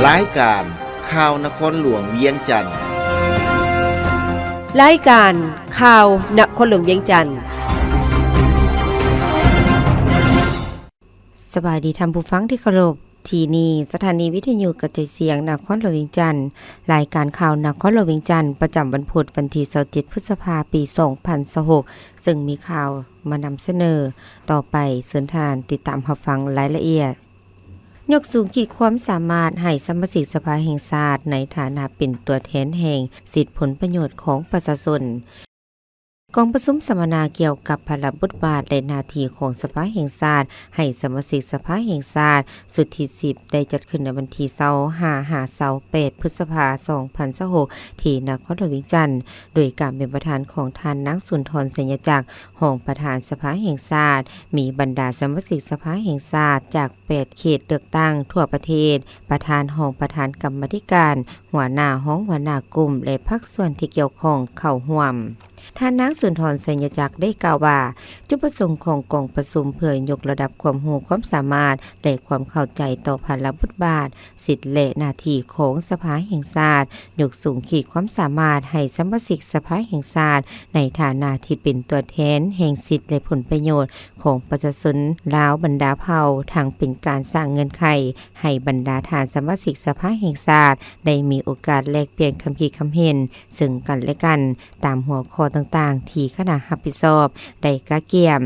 ລາຍການຂ່າວນະຄອນຫຼວງວຽງຈັນ. ລາຍການຂ່າວນະຄອນຫຼວງວຽງຈັນ. ສະບາຍດີທ່ານຜູ້ຟັງທີ່ເຄົາລົບ. ທີ່ນີ້ສະຖານີວິທະຍຸກະຈາຍສຽງນະຄອນຫຼວງວຽງຈັນ. ລາຍການຂ່າວນະຄອນຫຼວງວຽງຈັນ ປະຈຳວັນພຸດ ວັນທີຊາວເຈັດ ພຶດສະພາ ປີສອງພັນຊາວຫົກ ເຊິ່ງມີຂ່າວມານຳສະເໜີ. ຕໍ່ໄປເຊີນທ່ານຕິດຕາມຮັບຟັງລາຍລະອຽດ. ຍົກສູງຂີດຄວາມສາມາດໃຫ້ສະມາຊິກສະພາແຫ່ງຊາດ ໃນຖານະເປັນຕົວແທນແຫ່ງສິດຜົນປະໂຫຍດຂອງປະຊາຊົນ. ກອງປະຊຸມສຳມະນາກ່ຽວກັບພາລະບົດບາດ ແລະ ໜ້າທີ່ຂອງສະພາແຫ່ງຊາດ ໃຫ້ສະມາຊິກສະພາແຫ່ງຊາດຊຸດທີສິບ ໄດ້ຈັດຂຶ້ນໃນວັນທີຊາວຫ້າ ຫາ ຊາວແປດ ພຶດສະພາ ສອງພັນຊາວຫົກ ທີ່ນະຄອນຫຼວງວຽງຈັນ ໂດຍການເປັນປະທານຂອງທ່ານນາງ ສຸນທອນ ໄຊຍະຈັກ ຮອງປະທານສະພາແຫ່ງຊາດ, ມີບັນດາສະມາຊິກສະພາແຫ່ງຊາດຈາກແປດເຂດເລືອກຕັ້ງທົ່ວປະເທດ, ປະທານ, ຮອງປະທານກຳມາທິການ, ຫົວໜ້າ, ຮອງຫົວໜ້າກຸ່ມ ແລະ ພາກສ່ວນທີ່ກ່ຽວຂ້ອງເຂົ້າຮ່ວມ. ທ່ານນາງ ສຸນທອນ ໄຊຍະຈັກ ໄດ້ກ່າວວ່າ, ຈຸດປະສົງຂອງກອງປະຊຸມເພື່ອຍົກລະດັບຄວາມຮູ້ຄວາມສາມາດ ແລະ ຄວາມເຂົ້າໃຈຕໍ່ພາລະບົດບາດ, ສິດ ແລະ ໜ້າທີ່ຂອງສະພາແຫ່ງຊາດ, ຍົກສູງຂີດຄວາມສາມາດໃຫ້ສະມາຊິກສະພາແຫ່ງຊາດ ໃນຖານະທີ່ເປັນຕົວແທນແຫ່ງສິດ ແລະ ຜົນປະໂຫຍດຂອງປະຊາຊົນລາວບັນດາເຜົ່າ, ທັງເປັນການສ້າງເງື່ອນໄຂໃຫ້ບັນດາທ່ານສະມາຊິກສະພາແຫ່ງຊາດ ໄດ້ມີໂອກາດແລກປ່ຽນຄຳຄິດຄຳເຫັນເຊິ່ງກັນແລະກັນ ຕາມຫົວຂໍ້ຕ່າງໆທີ່ຄະນະຮັບຜິດຊອບໄດ້ກະກຽມ.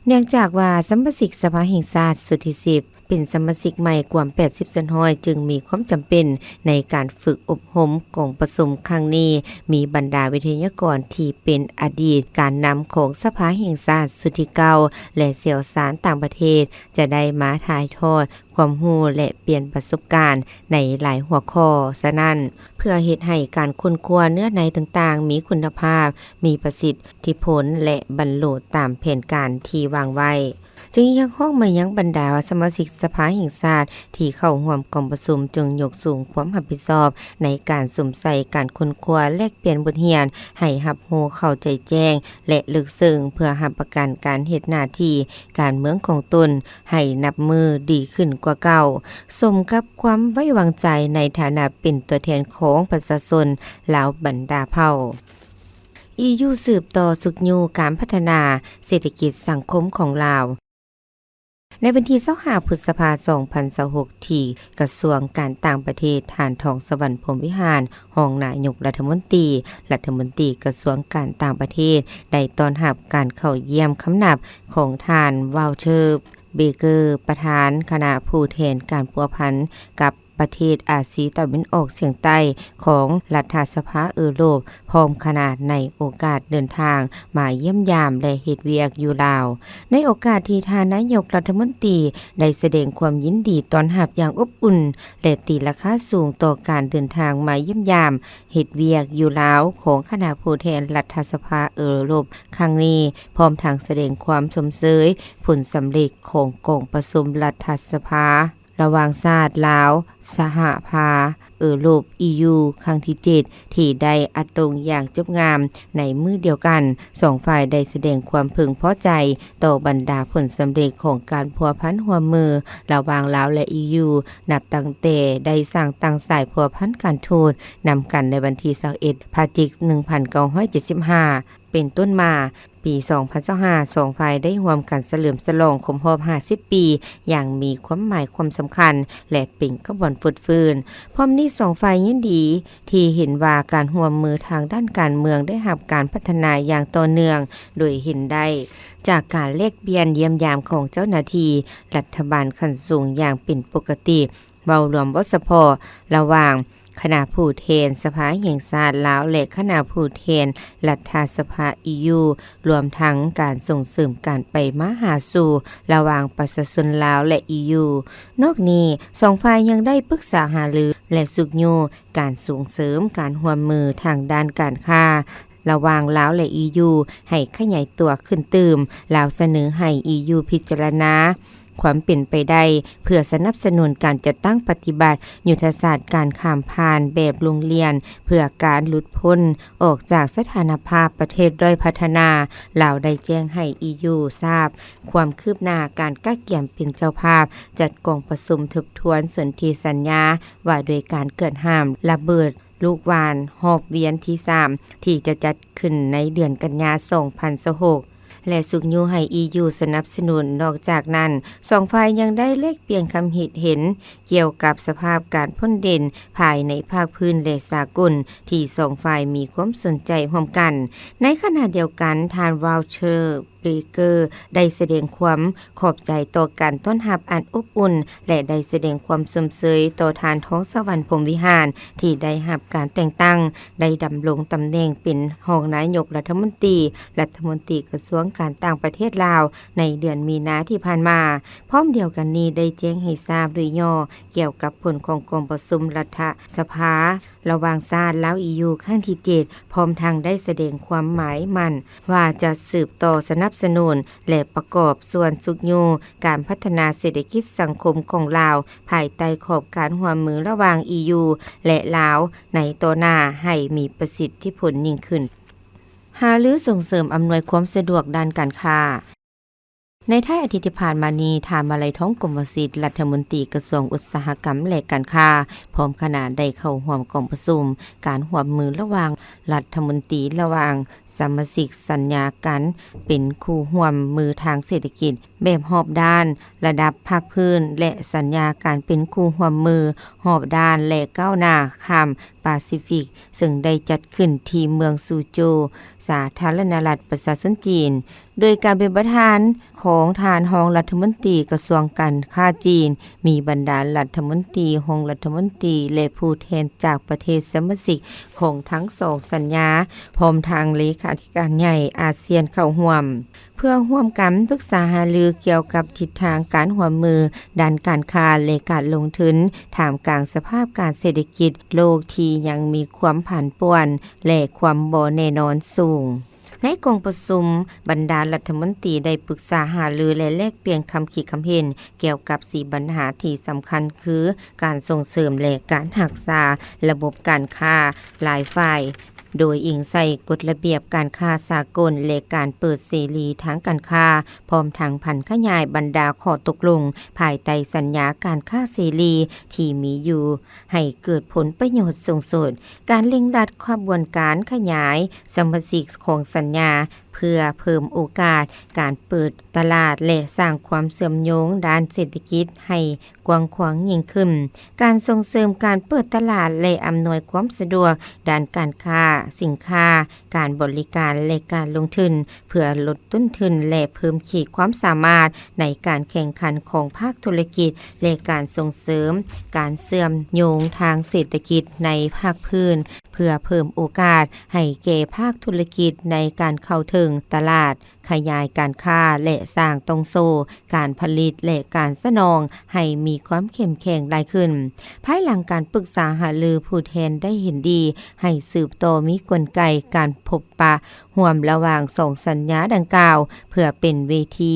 ເນື່ອງຈາກວ່າສະມາຊິກສະພາແຫ່ງຊາດຊຸດທີສິບ ເປັນສະມາຊິກໃໝ່ກວມແປດສິບສ່ວນຮ້ອຍ ຈຶ່ງມີຄວາມຈຳເປັນໃນການຝຶກອົບຮົມ. ກອງປະຊຸມຄັ້ງນີ້ມີບັນດາວິທະຍາກອນທີ່ເປັນອະດີດການນຳຂອງສະພາແຫ່ງຊາດຊຸດທີເກົ້າ ແລະ ຊ່ຽວຊານຕ່າງປະເທດ ຈະໄດ້ມາຖ່າຍທອດຄວາມຮູ້ ແລະ ປ່ຽນປະສົບການໃນຫຼາຍຫົວຂໍ້. ສະນັ້ນ, ເພື່ອເຮັດໃຫ້ການຄົ້ນຄວ້າເນື້ອໃນຕ່າງໆມີຄຸນນະພາບ, ມີປະສິດທິຜົນ ແລະ ບັນລຸຕາມແຜນການທີ່ວາງໄວ້. ຈຶ່ງຮຽກຮ້ອງມາຍັງບັນດາສະມາຊິກສະພາແຫ່ງຊາດທີ່ເຂົ້າຮ່ວມກອງປະຊຸມ ຈົ່ງຍົກສູງຄວາມຮັບຜິດຊອບໃນການສຸມໃສ່ການຄົ້ນຄວ້າແລກປ່ຽນບົດຮຽນໃຫ້ຮັບຮູ້ເຂົ້າໃຈແຈ້ງ ແລະ ເລິກເຊິ່ງ ເພື່ອຮັບປະກັນການເຮັດໜ້າທີ່ການເມືອງຂອງຕົນໃຫ້ນັບມື້ດີຂຶ້ນກວ່າເກົ່າ, ສົມກັບຄວາມໄວ້ວາງໃຈໃນຖານະເປັນຕົວແທນຂອງປະຊາຊົນລາວບັນດາເຜົ່າ. ອີຢູ ສືບຕໍ່ຊຸກຍູ້ການພັດທະນາເສດຖະກິດສັງຄົມຂອງລາວ. ໃນວັນທີຊາວຫ້າ ພຶດສະພາ ສອງພັນຊາວຫົກ ທີ່ກະຊວງການຕ່າງປະເທດ, ທ່ານ ທອງສະຫວັນ ພົມວິຫານ ຮອງນາຍົກລັດຖະມົນຕີ, ລັດຖະມົນຕີກະຊວງການຕ່າງປະເທດ ໄດ້ຕ້ອນຮັບການເຂົ້າຢ້ຽມຄຳນັບຂອງທ່ານ ວາວເທີ ເບເກີ ປະທານຄະນະຜູ້ແທນການພົວພັນກັບ ປະເທດອາຊີຕາເວັນອອກສຽງໃຕ້ຂອງລັດຖະສະພາເອີໂຣບ ພ້ອມຄະນະ ໃນໂອກາດເດີນທາງມາຢ້ຽມຢາມ ແລະ ເຮັດວຽກຢູ່ລາວ. ໃນໂອກາດທີ່ທ່ານນາຍົກລັດຖະມົນຕີໄດ້ສະແດງຄວາມຍິນດີຕ້ອນຮັບຢ່າງອົບອຸ່ນ ແລະ ຕີລາຄາສູງຕໍ່ການເດີນທາງມາຢ້ຽມຢາມເຮັດວຽກຢູ່ລາວຂອງຄະນະຜູ້ແທນລັດຖະສະພາເອີໂຣບຄັ້ງນີ້, ພ້ອມທັງສະແດງຄວາມຊົມເຊີຍຜົນສຳເລັດຂອງກອງປະຊຸມລັດຖະສະພາ ລະຫວ່າງຊາດລາວ ສະຫະພາເອີໂຣບ ອີຢູ ຄັ້ງທີເຈັດ ທີ່ໄດ້ອັດລົງຢ່າງຈົບງາມໃນມື້ດຽວກັນ. ສອງຝ່າຍໄດ້ສະແດງຄວາມເພິ່ງພໍໃຈຕໍ່ບັນດາຜົນສຳເລັດຂອງການພົວພັນຮ່ວມມືລະຫວ່າງລາວ ແລະ ອີຢູ ນັບຕັ້ງແຕ່ໄດ້ສ້າງຕັ້ງສາຍພົວພັນການທູດນຳກັນໃນວັນທີຊາວເອັດ ພະຈິກ ໜຶ່ງພັນເກົ້າຮ້ອຍເຈັດສິບຫ້າ ເປັນຕົ້ນມາ. ປີສອງພັນຊາວຫ້າ ສອງຝ່າຍໄດ້ຮ່ວມກັນສະເຫຼີມສະຫຼອງຄົບຮອບຫ້າສິບປີ ຢ່າງມີຄວາມໝາຍຄວາມສຳຄັນ ແລະ ເປັນຂະບວນຟົດຟື້ນ. ພ້ອມນີ້ ສອງຝ່າຍຍິນດີທີ່ເຫັນວ່າການຮ່ວມມືທາງດ້ານການເມືອງໄດ້ຮັບການພັດທະນາຢ່າງຕໍ່ເນື່ອງ, ໂດຍເຫັນໄດ້ຈາກການແລກປ່ຽນຢ້ຽມຢາມຂອງເຈົ້າໜ້າທີ່ລັດຖະບານຂັ້ນສູງຢ່າງເປັນປົກກະຕິ. ເວົ້າລວມ ເວົ້າສະເພາະ ລະຫວ່າງຄະນະຜູ້ແທນສະພາແຫ່ງຊາດລາວ ແລະ ຄະນະຜູ້ແທນລັດຖະສະພາອີຢູ, ລວມທັງການສົ່ງເສີມການໄປມາຫາສູ່ລະຫວ່າງປະຊາຊົນລາວ ແລະ ອີຢູ. ນອກນີ້, ສອງຝ່າຍຍັງໄດ້ປຶກສາຫາລື ແລະ ຊຸກຍູ້ການສົ່ງເສີມການຮ່ວມມືທາງດ້ານການຄ້າ ລະຫວ່າງລາວ ແລະ ອີຢູ ໃຫ້ຂະຫຍາຍຕົວຂຶ້ນຕື່ມ. ລາວສະເໜີໃຫ້ອີຢູພິຈາລະນາ ຄວາມເປັນໄປໄດ້ ເພື່ອສະໜັບສະໜູນການຈັດຕັ້ງປະຕິບັດຍຸດທະສາດການຂ້າມຜ່ານແບບລຸ່ງລ້ຽງ ເພື່ອການຫຼຸດພົ້ນອອກຈາກສະຖານະພາບປະເທດດ້ອຍພັດທະນາ. ລາວໄດ້ແຈ້ງໃຫ້ ອີຢູ ຊາບຄວາມຄືບໜ້າການກະກຽມເປັນເຈົ້າພາບຈັດກອງປະຊຸມທົບທວນສົນທິສັນຍາວ່າດ້ວຍການກວດຫ້າມລະເບີດລູກຫວ່ານຮອບວຽນທີສາມ ທີ່ຈະຈັດຂຶ້ນໃນເດືອນກັນຍາ ສອງພັນຊາວຫົກ ແລະ ຊຸກຍູ້ໃຫ້ ອີຢູ ສະໜັບສະໜູນ. ນອກຈາກນັ້ນ, ສອງຝ່າຍຍັງໄດ້ແລກປ່ຽນຄຳຄິດເຫັນກ່ຽວກັບສະພາບການພົ້ນເດັ່ນພາຍໃນພາກພື້ນ ແລະ ສາກົນ ທີ່ສອງຝ່າຍມີຄວາມສົນໃຈຮ່ວມກັນ. ໃນຂະນະດຽວກັນ, ທ່ານ ວາວເທີ ເບເກີ ໄດ້ສະແດງຄວາມຂອບໃຈຕໍ່ການຕ້ອນຮັບອັນອົບອຸ່ນ ແລະ ໄດ້ສະແດງຄວາມຊົມເຊີຍຕໍ່ທ່ານ ທອງສະຫວັນ ພົມວິຫານ ທີ່ໄດ້ຮັບການແຕ່ງຕັ້ງ ໄດ້ດຳລົງຕຳແໜ່ງເປັນຮອງນາຍົກລັດຖະມົນຕີ, ລັດຖະມົນຕີກະຊວງການຕ່າງປະເທດລາວ ໃນເດືອນມີນາທີ່ຜ່ານມາ. ພ້ອມດຽວກັນນີ້ ໄດ້ແຈ້ງໃຫ້ຊາບໂດຍຫຍໍ້ກ່ຽວກັບຜົນຂອງກອງປະຊຸມລັດຖະສະພາລະຫວ່າງຊາດລາວ ອີຢູ ຄັ້ງທີເຈັດ ພ້ອມທັງໄດ້ສະແດງຄວາມໝາຍໝັ້ນວ່າຈະສືບຕໍ່ສະໜັບສະໜູນ ແລະ ປະກອບສ່ວນຊຸກຍູ້ການພັດທະນາເສດຖະກິດສັງຄົມຂອງລາວ ພາຍໃຕ້ຂອບການຮ່ວມມືລະຫວ່າງ ອີຢູ ແລະ ລາວ ໃນຕໍ່ໜ້າໃຫ້ມີປະສິດທິຜົນຍິ່ງຂຶ້ນ. ຫາລືສົ່ງເສີມອຳນວຍຄວາມສະດວກດ້ານການຄ້າ. ໃນທ້າຍອາທິດທີ່ຜ່ານມານີ້, ທ່ານ ມາໄລທອງ ກົມວະສິດ ລັດຖະມົນຕີກະຊວງອຸດສາຫະກຳ ແລະ ການຄ້າ ພ້ອມຄະນະໄດ້ເຂົ້າຮ່ວມກອງປະຊຸມການຮ່ວມມືລະຫວ່າງລັດຖະມົນຕີ ລະຫວ່າງສະມາຊິກສັນຍາການເປັນຄູ່ຮ່ວມມືທາງເສດຖະກິດແບບຮອບດ້ານລະດັບພາກພື້ນ ແລະ ສັນຍາການເປັນຄູ່ຮ່ວມມືຮອບດ້ານ ແລະ ກ້າວໜ້າຂ້າມປາຊີຟິກ ເຊິ່ງໄດ້ຈັດຂຶ້ນທີ່ເມືອງຊູໂຈ ສາທາລະນະລັດປະຊາຊົນຈີນ. ໂດຍການເປັນປະທານຂອງທ່ານຮອງລັດຖະມົນຕີກະຊວງການຄ້າຈີນ, ມີບັນດາລັດຖະມົນຕີ, ຮອງລັດຖະມົນຕີ ແລະ ຜູ້ແທນຈາກປະເທດສະມາຊິກຂອງທັງສອງສັນຍາ, ພ້ອມທັງເລຂາທິການໃຫຍ່ອາຊຽນເຂົ້າຮ່ວມ, ເພື່ອຮ່ວມກັນປຶກສາຫາລືກ່ຽວກັບທິດທາງການຮ່ວມມືດ້ານການຄ້າ ແລະ ການລົງທຶນ, ທ່າມກາງສະພາບການເສດຖະກິດໂລກທີ່ຍັງມີຄວາມຜັນປ່ວນ ແລະ ຄວາມບໍ່ແນ່ນອນສູງ. ໃນກອງປະຊຸມ, ບັນດາລັດຖະມົນຕີໄດ້ປຶກສາຫາລື ແລະ ແລກປ່ຽນຄຳຄິດຄຳເຫັນກ່ຽວກັບສີ່ບັນຫາທີ່ສຳຄັນ ຄື ການສົ່ງເສີມ ແລະ ການຮັກສາລະບົບການຄ້າຫຼາຍຝ່າຍ, ໂດຍອີງໃສ່ກົດລະບຽບການຄ້າສາກົນ ແລະ ການເປີດເສລີທາງການຄ້າ, ພ້ອມທັງຜັນຂະຫຍາຍບັນດາຂໍ້ຕົກລົງພາຍໃຕ້ສັນຍາການຄ້າເສລີທີ່ມີຢູ່ ໃຫ້ເກີດຜົນປະໂຫຍດສູງສຸດ. ການເລັ່ງລັດຂະບວນການຂະຫຍາຍສະມາຊິກຂອງສັນຍາ ເພື່ອເພີ່ມໂອກາດການເປີດຕະຫຼາດ ແລະ ສ້າງຄວາມເຊື່ອມໂຍງດ້ານເສດຖະກິດໃຫ້ກວ້າງຂວາງຍິ່ງຂຶ້ນ. ການສົ່ງເສີມການເປີດຕະຫຼາດ ແລະ ອຳນວຍຄວາມສະດວກດ້ານການຄ້າ, ສິນຄ້າ, ການບໍລິການ ແລະ ການລົງທຶນ ເພື່ອລົດຕົ້ນທຶນ ແລະ ເພີ່ມຂີດຄວາມສາມາດໃນການແຂ່ງຂັນຂອງພາກທຸລະກິດ ແລະ ການສົ່ງເສີມການເຊື່ອມໂຍງທາງເສດຖະກິດໃນພາກພື້ນ ເພື່ອເພີ່ມໂອກາດໃຫ້ແກ່ພາກທຸລະກິດໃນການເຂົ້າເຖິງຕະຫຼາດ, ຂະຫຍາຍການຄ້າ ແລະ ສ້າງຕ່ອງໂສ້ການຜະລິດ ແລະ ການສະໜອງໃຫ້ມີຄວາມເຂັ້ມແຂງຫຼາຍຂຶ້ນ. ພາຍຫຼັງການປຶກສາຫາລື, ຜູ້ແທນໄດ້ເຫັນດີໃຫ້ສືບຕໍ່ມີກົນໄກການພົບປະ ຮ່ວມລະຫວ່າງສອງສັນຍາດັ່ງກ່າວ ເພື່ອເປັນເວທີ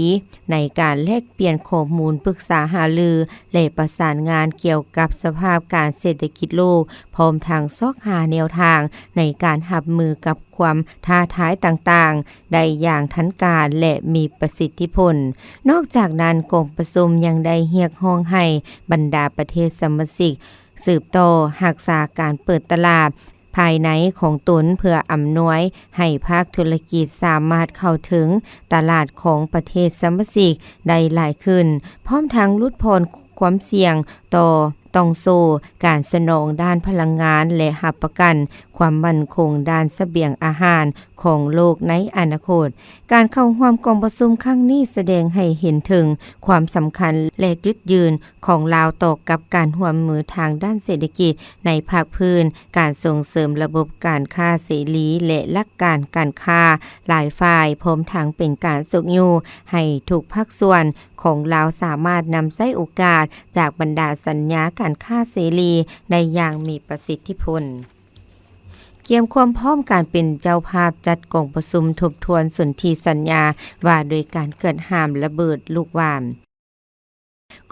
ໃນການແລກປ່ຽນຂໍ້ມູນ, ປຶກສາຫາລື ແລະ ປະສານງານກ່ຽວກັບສະພາບການເສດຖະກິດໂລກ, ພ້ອມທັງຊອກຫາແນວທາງໃນການຮັບມືກັບຄວາມທ້າທາຍຕ່າງໆໄດ້ຢ່າງທັນການ ແລະ ມີປະສິດທິຜົນ. ນອກຈາກນັ້ນ, ກອງປະຊຸມຍັງໄດ້ຮຽກຮ້ອງໃຫ້ບັນດາປະເທດສະມາຊິກ ສືບຕໍ່ຮັກສາການເປີດຕະຫຼາດ ພາຍໃນຂອງຕົນ ເພື່ອອຳນວຍໃຫ້ພາກທຸລະກິດສາມາດເຂົ້າເຖິງຕະຫຼາດຂອງປະເທດສະມາຊິກໄດ້ຫຼາຍຂຶ້ນ, ພ້ອມທັງຫຼຸດຜ່ອນຄວາມສ່ຽງຕໍ່ຕ່ອງໂສ້ການສະໜອງດ້ານພະລັງງານ ແລະ ຮັບປະກັນຄວາມໝັ້ນຄົງດ້ານສະບຽງອາຫານຂອງໂລກໃນອະນາຄົດ. ການເຂົ້າຮ່ວມກອງປະຊຸມຄັ້ງນີ້ສະແດງໃຫ້ເຫັນເຖິງຄວາມສຳຄັນ ແລະ ຈຸດຢືນ ຂອງລາວຕໍ່ກັບການຮ່ວມມືທາງດ້ານເສດຖະກິດໃນພາກພື້ນ, ການສົ່ງເສີມລະບົບການຄ້າເສລີ ແລະ ຫຼັກການການຄ້າຫຼາຍຝ່າຍ, ພ້ອມທັງເປັນການຊຸກຍູ້ໃຫ້ທຸກພາກສ່ວນຂອງລາວສາມາດນຳໃຊ້ໂອກາດຈາກບັນດາສັນຍາການຄ້າເສລີໄດ້ຢ່າງມີປະສິດທິຜົນ. ກຽມຄວາມພ້ອມການເປັນເຈົ້າພາບຈັດກອງປະຊຸມທົບທວນສົນທິສັນຍາວ່າດ້ວຍການກວດຫ້າມລະເບີດລູກຫວ່ານ.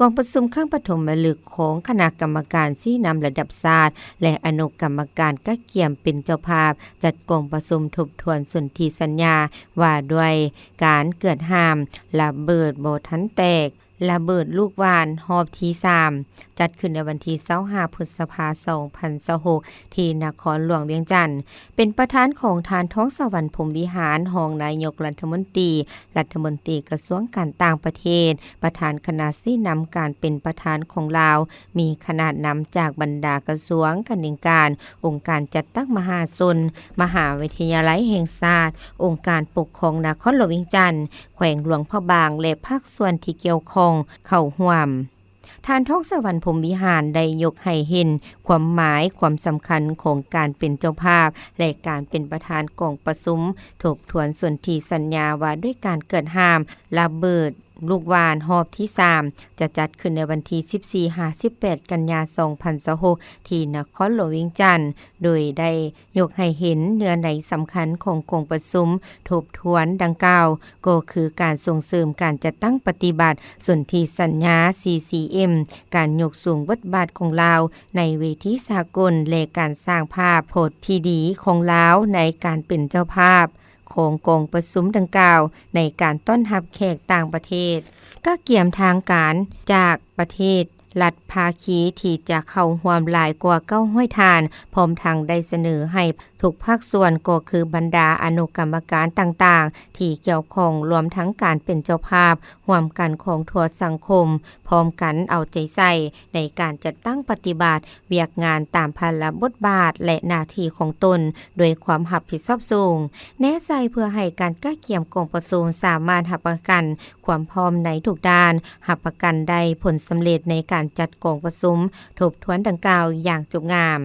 ກອງປະຊຸມຄັ້ງປະຖົມມະລຶກຂອງຄະນະກຳມະການຊີ້ນຳລະດັບຊາດ ແລະ ອະນຸກຳມະການກະກຽມເປັນເຈົ້າພາບ ຈັດກອງປະຊຸມທົບທວນສົນທິສັນຍາວ່າດ້ວຍການເກືອດຫ້າມລະເບີດບໍ່ທັນແຕກ, ລະເບີດລູກຫວ່ານຮອບທີສາມ ຈັດຂຶ້ນໃນວັນທີຊາວຫ້າ ພຶດສະພາ ສອງພັນຊາວຫົກ ທີ່ນະຄອນຫຼວງວຽງຈັນ. ເປັນປະທານຂອງທ່ານ ທອງສະຫວັນ ພົມວິຫານ ຮອງນາຍົກລັດຖະມົນຕີ, ລັດຖະມົນຕີກະຊວງການຕ່າງປະເທດ, ປະທານຄະນະຊີ້ນຳການເປັນປະທານຂອງລາວ, ມີຄະນະນຳຈາກບັນດາກະຊວງ, ການເມືອງ, ອົງການຈັດຕັ້ງມະຫາຊົນ, ມະຫາວິທະຍາໄລແຫ່ງຊາດ, ອົງການປົກຄອງນະຄອນຫຼວງວຽງຈັນ, ແຂວງຫຼວງພະບາງ ແລະ ພາກສ່ວນທີ່ກ່ຽວຂ້ອງເຂົ້າຮ່ວມ. ທ່ານ ທອງສະຫວັນ ພົມວິຫານ ໄດ້ຍົກໃຫ້ເຫັນຄວາມໝາຍ, ຄວາມສຳຄັນຂອງການເປັນເຈົ້າພາບ ແລະ ການເປັນປະທານກອງປະຊຸມທົບທວນສົນທິສັນຍາວ່າດ້ວຍການເກີດຫ້າມລະເບີດລູກຫວ່ານຮອບທີສາມ ຈະຈັດຂຶ້ນໃນວັນທີສິບສີ່ຫາສິບແປດ ກັນຍາ ສອງພັນຊາວຫົກ ທີ່ນະຄອນຫຼວງວຽງຈັນ, ໂດຍໄດ້ ຍົກໃຫ້ເຫັນເນື້ອໃນສຳຄັນຂອງກອງປະຊຸມທົບທວນດັ່ງກ່າວ ກໍຄືການສົ່ງເສີມການຈັດຕັ້ງປະຕິບັດສົນທິສັນຍາ ຊີຊີເອັມ, ການຍົກສູງບົດບາດຂອງລາວໃນເວທີສາກົນ ແລະ ການສ້າງພາບພົດທີ່ດີຂອງລາວໃນການເປັນເຈົ້າພາບຂອງກອງປະຊຸມດັ່ງກ່າວ ໃນການຕ້ອນຮັບແຂກຕ່າງປະເທດ, ກະກຽມທາງການຈາກປະເທດ ລັດພາຄີທີ່ຈະເຂົ້າຮ່ວມຫຼາຍກວ່າເກົ້າຮ້ອຍທ່ານ, ພ້ອມທັງໄດ້ສະເໜີໃຫ້ທຸກພາກສ່ວນ ກໍຄືບັນດາອະນຸກຳມະການຕ່າງໆທີ່ກ່ຽວຂ້ອງ, ລວມທັງການເປັນເຈົ້າພາບຮ່ວມກັນຂອງທົ່ວສັງຄົມ, ພ້ອມກັນເອົາໃຈໃສ່ໃນການຈັດຕັ້ງປະຕິບັດວຽກງານຕາມພາລະບົດບາດ ແລະ ໜ້າທີ່ຂອງຕົນດ້ວຍຄວາມຮັບຜິດຊອບສູງ, ແນໃສ່ເພື່ອໃຫ້ການກະກຽມກອງປະຊຸມສາມາດຮັບປະກັນ ຄວາມພ້ອມໃນທຸກດ້ານ, ຮັບປະກັນໄດ້ຜົນສຳເລັດໃນການຈັດກອງປະຊຸມທົບທວນດັ່ງກ່າວຢ່າງຈົບງາມ.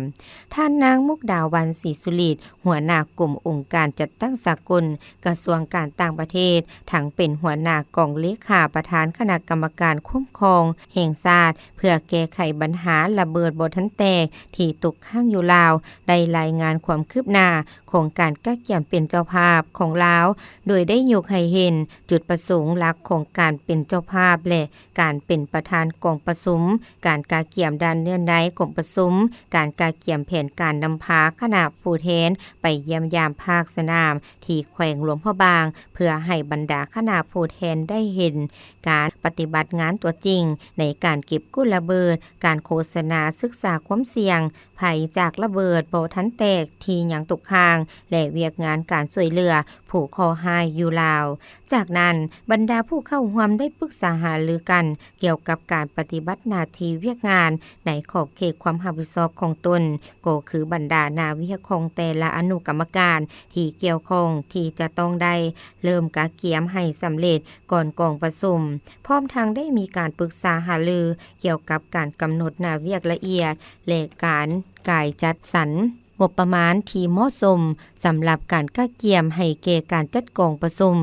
ທ່ານນາງ ມຸກດາວັນ ສີສຸລິດ, ຫົວໜ້າກົມອົງການຈັດຕັ້ງສາກົນ, ກະຊວງການຕ່າງປະເທດ, ທັງເປັນຫົວໜ້າກອງເລຂາປະທານຄະນະກຳມະການຄຸ້ມຄອງແຫ່ງຊາດ ເພື່ອແກ້ໄຂບັນຫາລະເບີດບໍ່ທັນແຕກທີ່ຕົກຄ້າງຢູ່ລາວ, ໄດ້ລາຍງານຄວາມຄືບໜ້າ ຂອງການກະກຽມເປັນເຈົ້າພາບຂອງລາວ, ໂດຍໄດ້ຍົກໃຫ້ເຫັນຈຸດປະສົງຫຼັກຂອງການເປັນເຈົ້າພາບ ແລະ ການເປັນປະທານກອງປະຊຸມ, ການກະກຽມດ້ານເນື້ອໃນກອງປະຊຸມ, ການກະກຽມແຜນການນຳພາຄະນະຜູ້ແທນໄປຢ້ຽມຢາມພາກສະໜາມທີ່ແຂວງຫຼວງພະບາງ ເພື່ອໃຫ້ບັນດາຄະນະຜູ້ແທນໄດ້ເຫັນການປະຕິບັດງານຕົວຈິງໃນການເກັບກູ້ລະເບີດ, ການໂຄສະນາສຶກສາຄວາມສ່ຽງ ໄພຈາກລະເບີດບໍ່ທັນແຕກທີ່ຍັງຕົກຄ້າງ ແລະ ວຽກງານການຊ່ວຍເຫຼືອຜູ້ເຄາະຮ້າຍຢູ່ລາວ. ຈາກນັ້ນ, ບັນດາຜູ້ເຂົ້າຮ່ວມໄດ້ປຶກສາຫາລືກັນກ່ຽວກັບການປະຕິບັດໜ້າທີ່ວຽກງານໃນຂອບເຂດຄວາມຮັບຜິດຊອບຂອງຕົນ, ກໍຄືບັນດາໜ້າວຽກຂອງແຕ່ລະອະນຸກຳມະການທີ່ກ່ຽວຂ້ອງທີ່ຈະຕ້ອງໄດ້ເລີ່ມກະກຽມໃຫ້ສຳເລັດ ກ່ອນກອງປະຊຸມ, ພ້ອມທັງໄດ້ມີການປຶກສາຫາລືກ່ຽວກັບການກຳນົດໜ້າວຽກລະອຽດ ແລະ ການກາຍຈັດສັນງົບປະມານທີ່ເໝາະສົມສຳລັບການກະກຽມໃຫ້ແກ່ການຈັດກອງປະຊຸມ,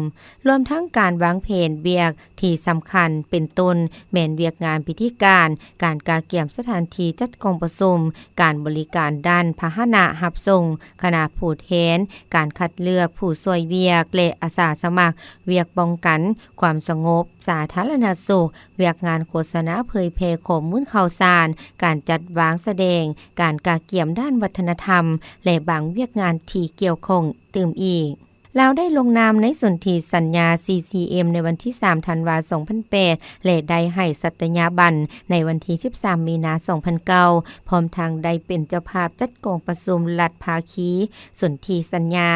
ລວມທັງການວາງແຜນວຽກທີ່ສຳຄັນ ເປັນຕົ້ນແມ່ນວຽກງານພິທີການ, ການກະກຽມສະຖານທີ່ຈັດກອງປະຊຸມ, ການບໍລິການດ້ານພາຫະນະຮັບສົ່ງຄະນະຜູ້ແທນ, ການຄັດເລືອກຜູ້ຊ່ວຍວຽກ ແລະ ອາສາສະໝັກ, ວຽກປ້ອງກັນຄວາມສະຫງົບ ສາທາລະນະສຸກ, ວຽກງານໂຄສະນາເຜີຍແຜ່ຂໍ້ມູນຂ່າວສານ, ການຈັດວາງສະແດງ, ການກະກຽມດ້ານວັດທະນະທຳ ແລະ ບາງວຽກງານທີ່ກ່ຽວຂ້ອງຕື່ມອີກ. ລາວໄດ້ລົງນາມໃນສົນທິສັນຍາ ຊີຊີເອັມ ໃນວັນທີສາມ ທັນວາ ສອງພັນແປດ ແລະ ໄດ້ໃຫ້ສັດຕະຍາບັນໃນວັນທີສິບສາມ ມີນາ ສອງພັນເກົ້າ ພ້ອມທັງໄດ້ເປັນເຈົ້າພາບຈັດກອງປະຊຸມລັດພາຄີສົນທິສັນຍາ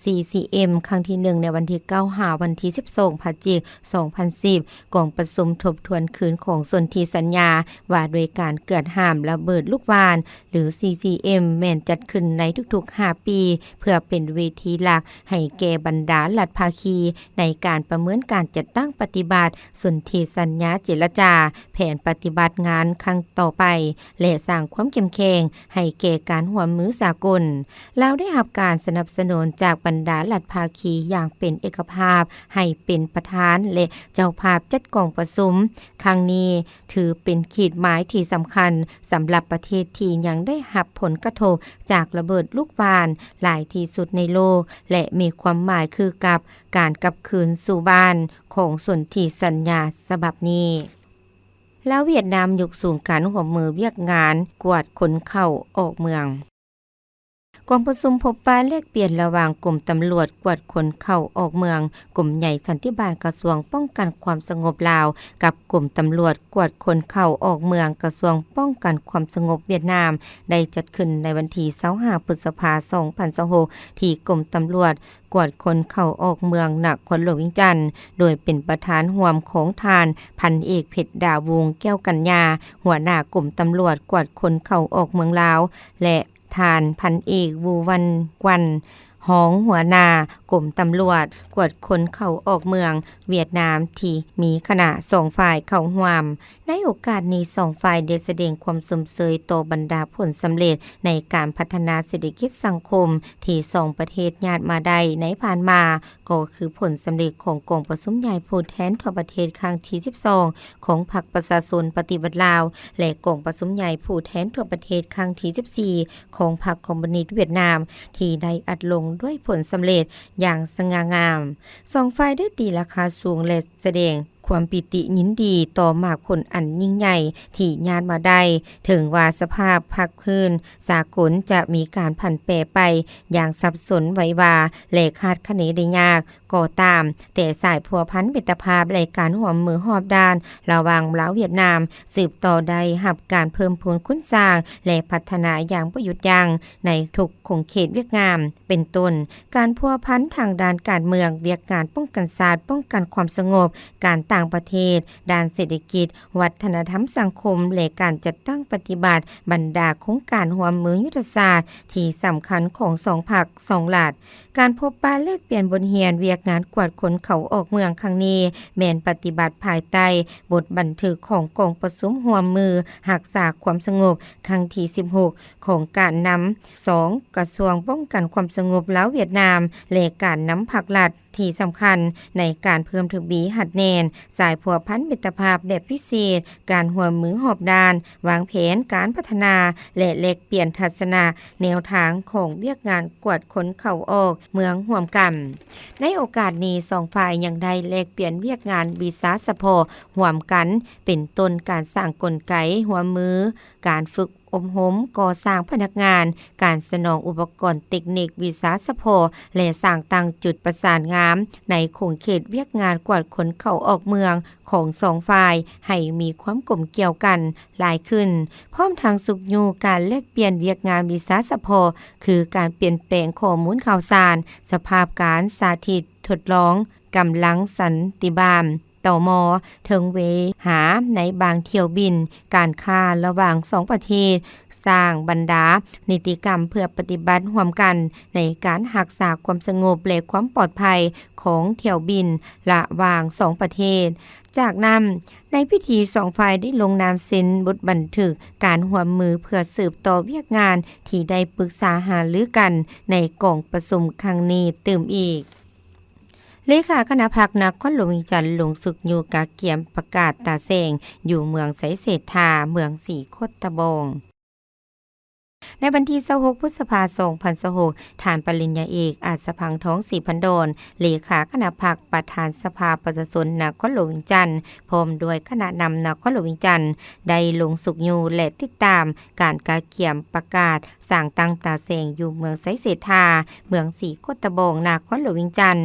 ຊີຊີເອັມ ຄັ້ງທີໜຶ່ງ ໃນວັນທີເກົ້າ ຫາວັນທີສິບສອງ ພະຈິກ ສອງພັນສິບ ກອງປະຊຸມທົບທວນຄືນຂອງສົນທິສັນຍາວ່າດ້ວຍການເກືອດຫ້າມລະເບີດລູກຫວ່ານ ຫຼື ຊີຊີເອັມ ແມ່ນຈັດຂຶ້ນໃນທຸກໆຫ້າປີ ເພື່ອເປັນເວທີຫຼັກໃຫ້ແກ່ບັນດາລັດພາຄີໃນການປະເມີນການຈັດຕັ້ງປະຕິບັດສົນທິສັນຍາເຈລະຈາ, ແຜນປະຕິບັດງານຄັ້ງຕໍ່ໄປ ແລະ ສ້າງຄວາມເຂັ້ມແຂງໃຫ້ແກ່ການຮ່ວມມືສາກົນ. ລາວໄດ້ຮັບການສະໜັບສະໜູນຈາກບັນດາລັດພາຄີຢ່າງເປັນເອກະພາບ ໃຫ້ເປັນປະທານ ແລະ ເຈົ້າພາບຈັດກອງປະຊຸມຄັ້ງນີ້ ຖືເປັນຂີດໝາຍທີ່ສຳຄັນສຳລັບປະເທດທີ່ຍັງໄດ້ຮັບຜົນກະທົບຈາກລະເບີດລູກຫວ່ານຫຼາຍທີ່ສຸດໃນໂລກ ແລະ ມີຄວາມໝາຍຄືກັບການກັບຄືນສູ່ບ້ານຂອງສົນທິສັນຍາສະບັບນີ້. ລາວຫວຽດນາມຍົກສູງການຮ່ວມມືວຽກງານກວດຄົນເຂົ້າອອກເມືອງ. ກອງປະຊຸມພົບປະແລກປ່ຽນລະຫວ່າງກົມຕຳຫຼວດກວດຄົນເຂົ້າອອກເມືອງ, ກົມໃຫຍ່ສັນຕິບານກະຊວງປ້ອງກັນຄວາມສະຫງົບລາວ ກັບກົມຕຳຫຼວດກວດຄົນເຂົ້າອອກເມືອງ ກະຊວງປ້ອງກັນຄວາມສະຫງົບຫວຽດນາມ ໄດ້ຈັດຂຶ້ນໃນວັນທີຊາວຫ້າ ພຶດສະພາ ສອງພັນຊາວຫົກ ທີ່ກົມຕຳຫຼວດກວດຄົນເຂົ້າອອກເມືອງນະຄອນຫຼວງວຽງຈັນ ໂດຍເປັນປະທານຮ່ວມຂອງທ່ານພັນເອກ ເພັດດາວົງ ແກ້ວກັນຍາ ຫົວໜ້າກົມຕຳຫຼວດກວດຄົນເຂົ້າອອກເມືອງລາວ ແລະ ທ່ານພັນເອກ ວູວັນ ກວັນ ຮອງຫົວໜ້າກົມຕຳຫຼວດກວດຄົນເຂົ້າອອກເມືອງຫວຽດນາມ ທີ່ມີຄະນະສອງຝ່າຍເຂົ້າຮ່ວມ. ໃນໂອກາດນີ້ ສອງຝ່າຍໄດ້ສະແດງຄວາມຊົມເຊີຍຕໍ່ບັນດາຜົນສຳເລັດໃນການພັດທະນາເສດຖະກິດສັງຄົມທີ່ສອງປະເທດຍາດມາໄດ້ໃນຜ່ານມາ, ກໍຄືຜົນສຳເລັດຂອງກອງປະຊຸມໃຫຍ່ຜູ້ແທນທົ່ວປະເທດຄັ້ງທີສິບສອງ ຂອງພັກປະຊາຊົນປະຕິວັດລາວ ແລະ ກອງປະຊຸມໃຫຍ່ຜູ້ແທນທົ່ວປະເທດຄັ້ງທີສິບສີ່ ຂອງພັກຄອມມູນິດຫວຽດນາມ ທີ່ໄດ້ອັດລົງດ້ວຍຜົນສຳເລັດຢ່າງສະຫງ່າງາມ. ສອງຝ່າຍໄດ້ຕີລາຄາສູງ ແລະ ສະແດງຄວາມປີຕິຍິນດີຕໍ່ໝາກຜົນອັນຍິ່ງໃຫຍ່ທີ່ຍາດມາໄດ້. ເຖິງວ່າສະພາບພາກພື້ນສາກົນຈະມີການຜັນແປໄປຢ່າງສັບສົນໄຫວວາ ແລະ ຄາດຄະເນໄດ້ຍາກກໍຕາມ, ແຕ່ສາຍພົວພັນມິດຕະພາບ ແລະ ການຮ່ວມມືຮອບດ້ານລະຫວ່າງລາວຫວຽດນາມ ສືບຕໍ່ໄດ້ຮັບການເພີ່ມພູນຄູນສ້າງ ແລະ ພັດທະນາຢ່າງບໍ່ຢຸດຢັ້ງໃນທຸກຂົງເຂດວຽກງານ ເປັນຕົ້ນ ການພົວພັນທາງດ້ານການເມືອງ, ວຽກງານປ້ອງກັນຊາດ, ປ້ອງກັນຄວາມສະຫງົບ, ການຕ່າງປະເທດ, ດ້ານເສດຖະກິດ, ວັດທະນະທຳສັງຄົມ ແລະ ການຈັດຕັ້ງປະຕິບັດບັນດາໂຄງການຮ່ວມມືຍຸດທະສາດທີ່ສຳຄັນຂອງສອງພັກສອງລັດ. ການພົບປະແລກປ່ຽນບົດຮຽນວຽກງານກວດຄົນເຂົ້າອອກເມືອງຄັ້ງນີ້ ແມ່ນປະຕິບັດພາຍໃຕ້ບົດບັນທຶກຂອງກອງປະຊຸມຮ່ວມມືຮັກສາຄວາມສະຫງົບຄັ້ງທີສິບຫົກ ຂອງການນຳສອງກະຊວງປ້ອງກັນຄວາມສະຫງົບລາວຫວຽດນາມ ແລະ ການນຳພັກລັດທີ່ສຳຄັນໃນການເພີ່ມທະວີຮັດແໜ້ນສາຍພົວພັນມິດຕະພາບແບບພິເສດ, ການຮ່ວມມືຮອບດ້ານ, ວາງແຜນການພັດທະນາ ແລະ ແລກປ່ຽນທັດສະນະແນວທາງຂອງວຽກງານກວດຄົນເຂົ້າອອກເມືອງຮ່ວມກັນ. ໃນໂອກາດນີ້ ສອງຝ່າຍຍັງໄດ້ແລກປ່ຽນວຽກງານວິຊາສະເພາະຮ່ວມກັນ ເປັນຕົ້ນການສ້າງກົນໄກຮ່ວມມື, ການຝຶກອົບຮົມກໍ່ສ້າງພະນັກງານ, ການສະໜອງອຸປະກອນເຕັກນິກວິຊາສະເພາະ ແລະ ສ້າງຕັ້ງຈຸດປະສານງານໃນຂົງເຂດວຽກງານກວດຄົນເຂົ້າອອກເມືອງຂອງສອງຝ່າຍໃຫ້ມີຄວາມກົມກ່ຽວກັນຫຼາຍຂຶ້ນ, ພ້ອມທັງຊຸກຍູ້ການແລກປ່ຽນວຽກງານວິຊາສະເພາະ ຄືການປ່ຽນແປງຂໍ້ມູນຂ່າວສານ, ສະພາບການ, ສາທິດທົດລອງ, ກຳລັງສັນຕິບານ ຕມ ເຖິງເວຫາໃນບາງຖ້ຽວບິນ, ການຄ້າລະຫວ່າງສອງປະເທດ, ສ້າງບັນດານິຕິກຳເພື່ອປະຕິບັດຮ່ວມກັນໃນການຮັກສາຄວາມສະຫງົບ ແລະ ຄວາມປອດໄພຂອງຖ້ຽວບິນລະຫວ່າງສອງປະເທດ. ຈາກນັ້ນ, ໃນພິທີສອງຝ່າຍໄດ້ລົງນາມເຊັນບົດບັນທຶກການຮ່ວມມືເພື່ອສືບຕໍ່ວຽກງານທີ່ໄດ້ປຶກສາຫາລືກັນໃນກອງປະຊຸມຄັ້ງນີ້ຕື່ມອີກ. ເລຂາຄະນະພັກນະຄອນຫຼວງວຽງຈັນ ລົງຊຸກຍູ້ກະກຽມປະກາດຕາແສງຢູ່ເມືອງໄຊເສດຖາ ເມືອງສີໂຄດຕະບອງ. ໃນວັນທີຊາວຫົກ ພຶດສະພາ ສອງພັນຊາວຫົກ ທ່ານປະລິນຍາເອກ ອາດສະພັງທອງ ສີພັນດອນ ເລຂາຄະນະພັກ ປະທານສະພາປະຊາຊົນນະຄອນຫຼວງວຽງຈັນ ພ້ອມດ້ວຍຄະນະນຳນະຄອນຫຼວງວຽງຈັນ ໄດ້ລົງຊຸກຍູ້ ແລະ ຕິດຕາມການກະກຽມປະກາດສ້າງຕັ້ງຕາແສງຢູ່ເມືອງໄຊເສດຖາ ເມືອງສີໂຄດຕະບອງ ນະຄອນຫຼວງວຽງຈັນ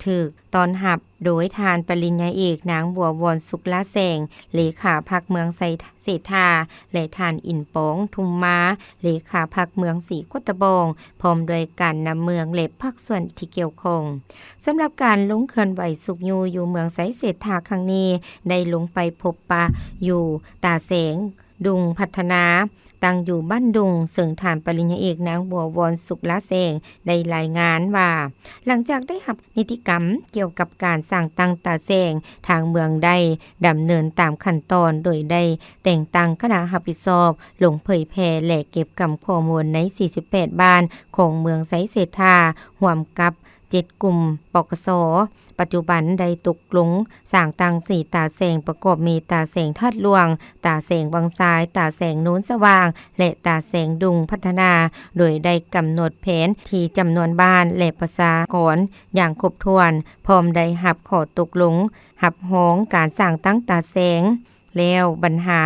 ຖືກຕ້ອນຮັບໂດຍທ່ານປະລິນຍາເອກ ນາງ ບົວວອນ ສຸກລາແສງ ເລຂາພັກເມືອງໄຊເສດຖາ ແລະ ທ່ານ ອິນປອງ ທຸມມາ ເລຂາພັກເມືອງສີໂຄດຕະບອງ ພ້ອມດ້ວຍການນຳເມືອງ ແລະ ພາກສ່ວນທີ່ກ່ຽວຂ້ອງ. ສຳລັບການລົງເຄື່ອນໄຫວຊຸກຍູ້ຢູ່ເມືອງໄຊເສດຖາຄັ້ງນີ້ ໄດ້ລົງໄປພົບປະຢູ່ຕາແສງ ດຸງພັດທະນາ ຕັ້ງຢູ່ບ້ານດຸງ, ເຊິ່ງທ່ານປະລິນຍາເອກ ນາງ ບົວວອນ ສຸກລາແສງ ໄດ້ລາຍງານວ່າ, ຫຼັງຈາກໄດ້ຮັບນິຕິກຳກ່ຽວກັບການສ້າງຕັ້ງຕາແສງ, ທາງເມືອງໄດ້ດຳເນີນຕາມຂັ້ນຕອນ ໂດຍໄດ້ແຕ່ງຕັ້ງຄະນະຮັບຜິດຊອບລົງເຜີຍແຜ່ ແລະ ເກັບກຳຂໍ້ມູນໃນສີ່ສິບແປດບ້ານຂອງເມືອງໄຊເສດຖາ ຮ່ວມກັບ ເຈັດກຸ່ມ ປກສ. ປັດຈຸບັນໄດ້ຕົກລົງສ້າງຕັ້ງສີ່ຕາແສງ ປະກອບມີຕາແສງທາດຫຼວງ, ຕາແສງວັງຊາຍ, ຕາແສງໂນນສະຫວ່າງ ແລະ ຕາແສງດຸງພັດທະນາ, ໂດຍໄດ້ກຳນົດແຜນທີ່ຈຳນວນບ້ານ ແລະ ປະຊາກອນຢ່າງຄົບຖ້ວນ, ພ້ອມໄດ້ຮັບຂໍ້ຕົກລົງຮັບຮອງການສ້າງຕັ້ງຕາແສງ ແລ້ວບັນຫາ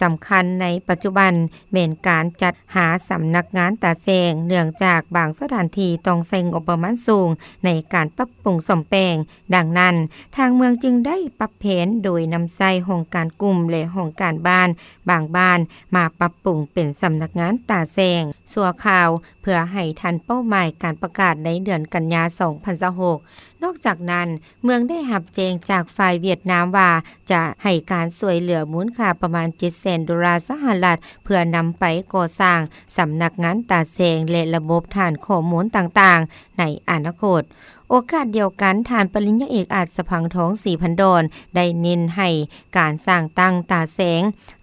ສຳຄັນໃນປັດຈຸບັນແມ່ນການຈັດຫາສຳນັກງານຕາແສງ, ເນື່ອງຈາກບາງສະຖານທີ່ຕ້ອງໃຊ້ງົບປະມານສູງໃນການປັບປຸງສ້ອມແປງ. ດັ່ງນັ້ນ, ທາງເມືອງຈຶ່ງໄດ້ປັບແຜນໂດຍນຳໃຊ້ຫ້ອງການກຸ່ມ ແລະ ຫ້ອງການບ້ານ, ບາງບ້ານມາປັບປຸງເປັນສຳນັກງານຕາແສງຊົ່ວຄາວ ເພື່ອໃຫ້ທັນເປົ້າໝາຍການປະກາດໃນເດືອນກັນຍາ ສອງພັນຊາວຫົກ. ນອກຈາກນັ້ນ, ເມືອງໄດ້ຮັບແຈ້ງຈາກຝ່າຍຫວຽດນາມວ່າຈະໃຫ້ການຊ່ວຍເຫຼືອມູນຄ່າປະມານ ເຈັດແສນໂດລາສະຫະລັດ ເພື່ອນຳໄປກໍ່ສ້າງສຳນັກງານຕາແສງ ແລະ ລະບົບຖານຂໍ້ມູນຕ່າງໆໃນອະນາຄົດ. ໂອກາດດຽວກັນ, ທ່ານປະລິນຍາເອກ ອາດສະພັງທອງ ສີພັນດອນ ໄດ້ເນັ້ນໃຫ້ການສ້າງຕັ້ງຕາແສງ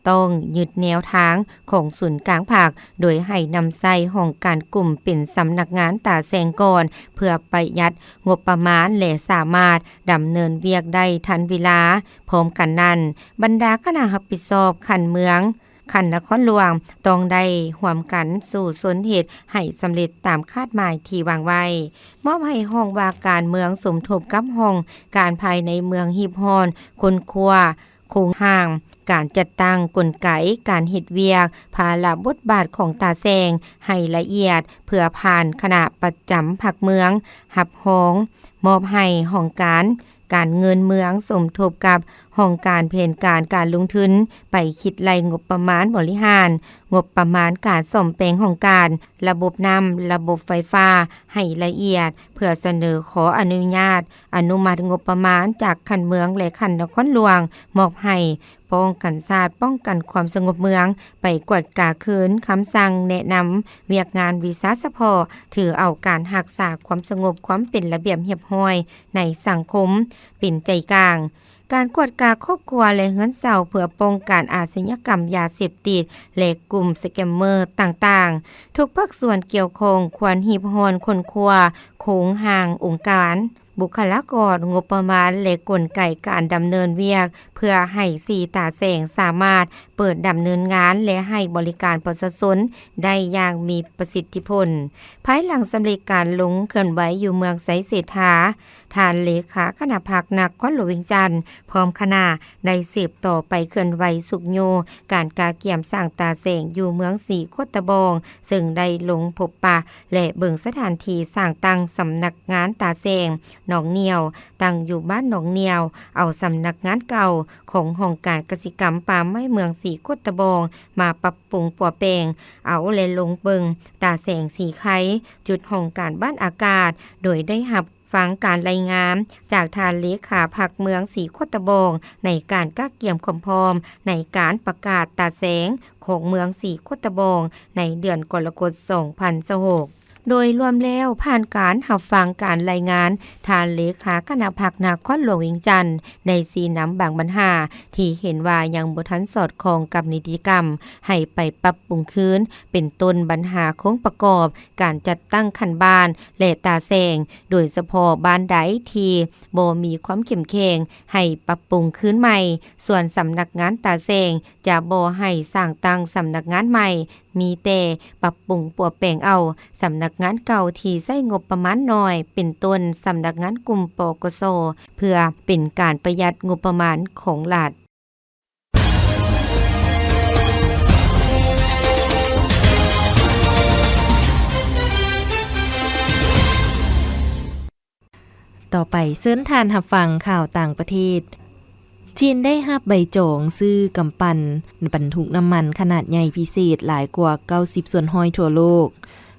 ຕ້ອງຍຶດແນວທາງຂອງສູນກາງພັກ, ໂດຍໃຫ້ນຳໃຊ້ຫ້ອງການກຸ່ມເປັນສຳນັກງານຕາແສງກ່ອນ ເພື່ອປະຢັດງົບປະມານ ແລະ ສາມາດດຳເນີນວຽກໄດ້ທັນເວລາ. ພ້ອມກັນນັ້ນ, ບັນດາຄະນະຮັບຜິດຊອບຂັ້ນເມືອງ, ຂັ້ນນະຄອນຫຼວງ ຕ້ອງໄດ້ຮ່ວມກັນສູ້ຊົນເຮັດໃຫ້ສຳເລັດຕາມຄາດໝາຍທີ່ວາງໄວ້. ມອບໃຫ້ຫ້ອງວ່າການເມືອງສົມທົບກັບຫ້ອງການພາຍໃນເມືອງ ຮີບຮ້ອນຄົ້ນຄວ້າໂຄງຮ່າງ, ການຈັດຕັ້ງ, ກົນໄກການເຮັດວຽກ, ພາລະບົດບາດຂອງຕາແສງໃຫ້ລະອຽດ ເພື່ອຜ່ານຄະນະປະຈຳພັກເມືອງຮັບຮອງ. ມອບໃຫ້ຫ້ອງການ ການເງິນເມືອງສົມທົບກັບຫ້ອງການແຜນການການລົງທຶນ ໄປຄິດໄລ່ງົບປະມານບໍລິຫານ, ງົບປະມານການສ້ອມແປງຫ້ອງການ, ລະບົບນ້ຳ, ລະບົບໄຟຟ້າໃຫ້ລະອຽດ ເພື່ອສະເໜີຂໍອະນຸຍາດອະນຸມັດງົບປະມານຈາກຂັ້ນເມືອງ ແລະ ຂັ້ນນະຄອນຫຼວງ. ມອບໃຫ້ປ້ອງກັນຊາດ, ປ້ອງກັນຄວາມສະຫງົບເມືອງ ໄປກວດກາຄືນຄຳສັ່ງແນະນຳວຽກງານວິຊາສະເພາະ, ຖືເອົາການຮັກສາຄວາມສະຫງົບ, ຄວາມເປັນລະບຽບຮຽບຮ້ອຍໃນສັງຄົມເປັນໃຈກາງ. ການກວດກາຄອບຄົວ ແລະ ເຮືອນເຊົ່າ ເພື່ອປ້ອງກັນອາຊະຍາກຳຢາເສບຕິດ ແລະ ກຸ່ມສະແກມເມີຕ່າງໆ. ທຸກພາກສ່ວນກ່ຽວຂ້ອງຄວນຮີບຮ້ອນຄົ້ນຄວ້າໂຄງຮ່າງອົງການ, ບຸກຄະລາກອນ, ງົບປະມານ ແລະ ກົນໄກການດຳເນີນວຽກ ເພື່ອໃຫ້ສີ່ຕາແສງສາມາດເປີດດຳເນີນງານ ແລະ ໃຫ້ບໍລິການປະຊາຊົນໄດ້ຢ່າງມີປະສິດທິຜົນ. ພາຍຫຼັງສຳເລັດການລົງເຄື່ອນໄຫວຢູ່ເມືອງໄຊເສດຖາ, ທ່ານເລຂາຄະນະພັກນະຄອນຫຼວງວຽງຈັນ ພ້ອມຄະນະ ໄດ້ສືບຕໍ່ໄປເຄື່ອນໄຫວຊຸກຍູ້ການກະກຽມສ້າງຕາແສງຢູ່ເມືອງສີໂຄດຕະບອງ, ເຊິ່ງໄດ້ລົງພົບປະ ແລະ ເບິ່ງສະຖານທີ່ສ້າງຕັ້ງສຳນັກງານຕາແສງໜອງໜຽວ, ຕັ້ງຢູ່ບ້ານໜອງໜຽວ, ເອົາສຳນັກງານເກົ່າຂອງຫ້ອງການກະສິກຳປ່າໄມ້ເມືອງສີໂຄດຕະບອງ ມາປັບປຸງປົວແປງເອົາ ແລະ ລົງເບິ່ງຕາແສງສີໄຄ, ຈຸດຫ້ອງການບ້ານອາກາດ, ໂດຍໄດ້ຮັບ ຟັງການລາຍງານຈາກທ່ານເລຂາພັກເມືອງສີໂຄດຕະບອງ ໃນການກະກຽມຄວາມພ້ອມໃນການປະກາດຕາແສງຂອງເມືອງສີໂຄດຕະບອງ ໃນເດືອນກໍລະກົດ ສອງພັນຊາວຫົກ. ໂດຍລວມແລ້ວ, ຜ່ານການຮັບຟັງການລາຍງານ, ທ່ານເລຂາຄະນະພັກນະຄອນຫຼວງວຽງຈັນ ໄດ້ຊີ້ນຳບາງບັນຫາທີ່ເຫັນວ່າຍັງບໍ່ທັນສອດຄ່ອງກັບນິຕິກຳ ໃຫ້ໄປປັບປຸງຄືນ, ເປັນຕົ້ນບັນຫາໂຄງປະກອບການຈັດຕັ້ງຂັ້ນບ້ານ ແລະ ຕາແສງ, ໂດຍສະເພາະບ້ານໃດທີ່ບໍ່ມີຄວາມເຂັ້ມແຂງ ໃຫ້ປັບປຸງຄືນໃໝ່. ສ່ວນສຳນັກງານຕາແສງຈະບໍ່ໃຫ້ສ້າງຕັ້ງສຳນັກງານໃໝ່, ມີແຕ່ປັບປຸງປົວແປງເອົາສຳນັກງານເກົ່າທີ່ໃຊ້ງົບປະມານໜ້ອຍ, ເປັນຕົ້ນ ສຳນັກງານກຸ່ມ ປກສ, ເພື່ອເປັນການປະຢັດງົບປະມານຂອງລັດ. ຕໍ່ໄປເຊີນທ່ານຮັບຟັງຂ່າວຕ່າງປະເທດ. ຈີນໄດ້ຮັບໃບຈອງຊື້ກຳປັ່ນບັນທຸກນ້ຳມັນຂະໜາດໃຫຍ່ພິເສດຫຼາຍກວ່າເກົ້າສິບສ່ວນຮ້ອຍທົ່ວໂລກ.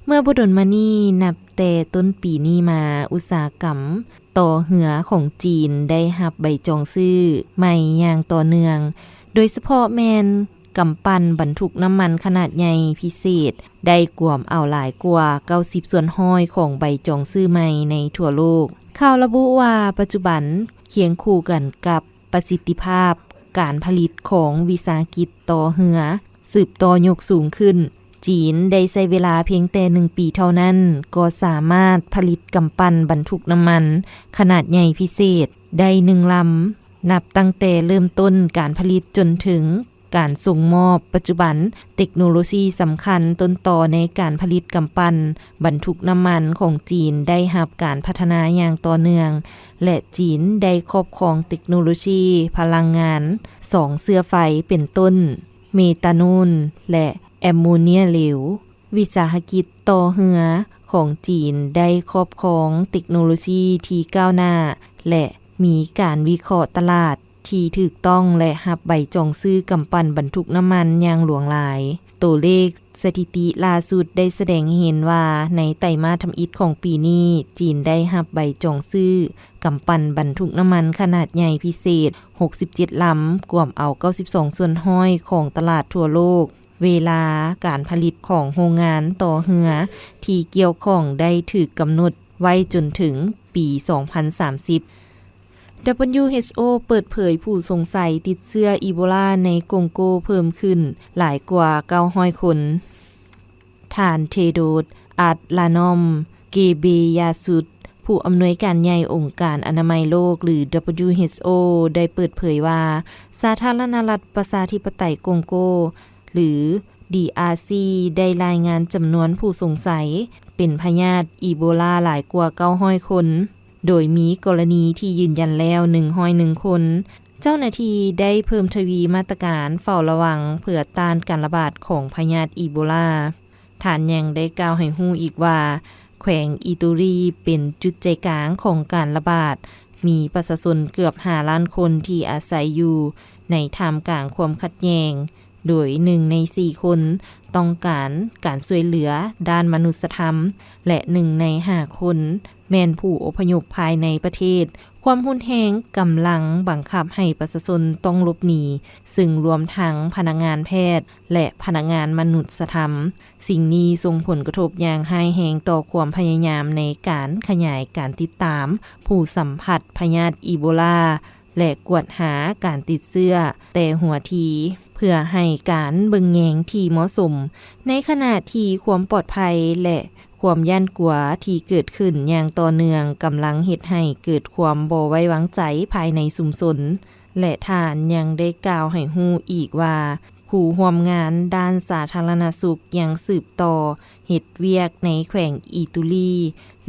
ເມື່ອບໍ່ດົນມານີ້, ນັບແຕ່ຕົ້ນປີນີ້ມາ, ອຸດສາຫະກຳ ຕໍ່ເຮືອຂອງຈີນໄດ້ຮັບໃບຈອງຊື້ໃໝ່ຢ່າງຕໍ່ເນື່ອງ, ໂດຍສະເພາະແມ່ນກຳປັ່ນບັນທຸກນ້ຳມັນຂະໜາດໃຫຍ່ພິເສດ ໄດ້ກວມເອົາຫຼາຍກວ່າເກົ້າສິບສ່ວນຮ້ອຍຂອງໃບຈອງຊື້ໃໝ່ໃນທົ່ວໂລກ. ຂ່າວລະບຸວ່າ ປັດຈຸບັນ, ຄຽງຄູ່ກັນກັບປະສິດທິພາບການຜະລິດຂອງວິສາຫະກິດຕໍ່ເຮືອ ສືບຕໍ່ຍົກສູງຂຶ້ນ, ຈີນໄດ້ໃຊ້ເວລາພຽງແຕ່ໜຶ່ງປີເທົ່ານັ້ນ ກໍສາມາດຜະລິດກຳປັ່ນບັນທຸກນ້ຳມັນຂະໜາດໃຫຍ່ພິເສດໄດ້ໜຶ່ງລຳ, ນັບຕັ້ງແຕ່ເລີ່ມຕົ້ນການຜະລິດຈົນເຖິງ ການສົ່ງມອບ. ປັດຈຸບັນ, ເຕັກໂນໂລຊີສຳຄັນຕົ້ນຕໍໃນການຜະລິດກຳປັ່ນບັນທຸກນ້ຳມັນຂອງຈີນໄດ້ຮັບການພັດທະນາຢ່າງຕໍ່ເນື່ອງ ແລະ ຈີນໄດ້ຄອບຄອງເຕັກໂນໂລຊີພະລັງງານສອງເຊື້ອໄຟ ເປັນຕົ້ນ ເມຕາໂນນ ແລະ ແອມໂມເນຍເຫຼວ. ວິສາຫະກິດຕໍ່ເຮືອຂອງຈີນໄດ້ຄອບຄອງເຕັກໂນໂລຊີທີ່ກ້າວໜ້າ ແລະ ມີການວິເຄາະຕະຫຼາດທີ່ຖືກຕ້ອງ ແລະ ຮັບໃບຈອງຊື້ກຳປັ່ນບັນທຸກນ້ຳມັນຢ່າງຫຼວງຫຼາຍ. ໂຕເລກສະຖິຕິລ່າສຸດໄດ້ສະແດງໃຫ້ເຫັນວ່າ ໃນໄຕມາດທຳອິດຂອງປີນີ້, ຈີນໄດ້ຮັບໃບຈອງຊື້ກຳປັ່ນບັນທຸກນ້ຳມັນຂະໜາດໃຫຍ່ພິເສດຫົກສິບເຈັດລຳ, ກວມເອົາເກົ້າສິບສອງສ່ວນຮ້ອຍຂອງຕະຫຼາດທົ່ວໂລກ. ເວລາການຜະລິດຂອງໂຮງງານຕໍ່ເຮືອທີ່ກ່ຽວຂ້ອງໄດ້ຖືກກຳນົດໄວ້ຈົນເຖິງປີສອງພັນສາມສິບ. ດັບເບິນຢູເອັດໂອ ເປີດເຜີຍຜູ້ສົງໄສຕິດເຊື້ອອີໂບລາໃນກົງໂກເພີ່ມຂຶ້ນຫຼາຍກວ່າເກົ້າຮ້ອຍຄົນ. ທ່ານ ເທໂດດ ອັດລານອມ ເກເບຢາສຸດ ຜູ້ອຳນວຍການໃຫຍ່ອົງການອະນາໄມໂລກ ຫຼື ດັບເບິນຢູເອັດໂອ ໄດ້ເປີດເຜີຍວ່າ ສາທາລະນະລັດປະຊາທິປະໄຕກົງໂກ ຫຼື ດີອາຊີ ໄດ້ລາຍງານຈຳນວນຜູ້ສົງໄສເປັນພະຍາດອີໂບລາຫຼາຍກວ່າເກົ້າຮ້ອຍຄົນ, ໂດຍມີກໍລະນີທີ່ຢືນຢັນແລ້ວໜຶ່ງຮ້ອຍໜຶ່ງຄົນ. ເຈົ້າໜ້າທີ່ໄດ້ເພີ່ມທະວີມາດຕະການເຝົ້າລະວັງເພື່ອຕ້ານການລະບາດຂອງພະຍາດອີໂບລາ. ທ່ານຍັງໄດ້ກ່າວໃຫ້ຮູ້ອີກວ່າ ແຂວງອິຕູລີເປັນຈຸດໃຈກາງຂອງການລະບາດ, ມີປະຊາຊົນເກືອບຫ້າລ້ານຄົນທີ່ອາໄສຢູ່ໃນທ່າມກາງຄວາມຂັດແຍ່ງ, ໂດຍໜຶ່ງໃນສີ່ຄົນຕ້ອງການການຊ່ວຍເຫຼືອດ້ານມະນຸດສະທຳ ແລະ ໜຶ່ງໃນຫ້າຄົນແມ່ນຜູ້ອົບພະຍົບພາຍໃນປະເທດ. ຄວາມຮຸນແຮງກຳລັງບັງຄັບໃຫ້ປະຊາຊົນຕ້ອງຫຼົບໜີ, ຊຶ່ງລວມທັງພະນັກງານແພດ ແລະ ພະນັກງານມະນຸດສະທຳ. ສິ່ງນີ້ສົ່ງຜົນກະທົບຢ່າງຮ້າຍແຮງຕໍ່ຄວາມພະຍາຍາມໃນການຂະຫຍາຍການຕິດຕາມຜູ້ສຳຜັດພະຍາດອີໂບລາ ແລະ ກວດຫາການຕິດເຊື້ອແຕ່ຫົວທີ ເພື່ອໃຫ້ການເບິ່ງແຍງທີ່ເໝາະສົມ, ໃນຂະນະທີ່ຄວາມປອດໄພ ແລະ ຄວາມຢ້ານກົວທີ່ເກີດຂຶ້ນຢ່າງຕໍ່ເນື່ອງ ກຳລັງເຮັດໃຫ້ເກີດຄວາມບໍ່ໄວ້ວາງໃຈພາຍໃນຊຸມຊົນ. ແລະ ທ່ານຍັງໄດ້ກ່າວໃຫ້ຮູ້ອີກວ່າ ຄູ່ຮ່ວມງານດ້ານສາທາລະນະສຸກຍັງສືບຕໍ່ເຮັດວຽກໃນແຂວງອິຕູລີ,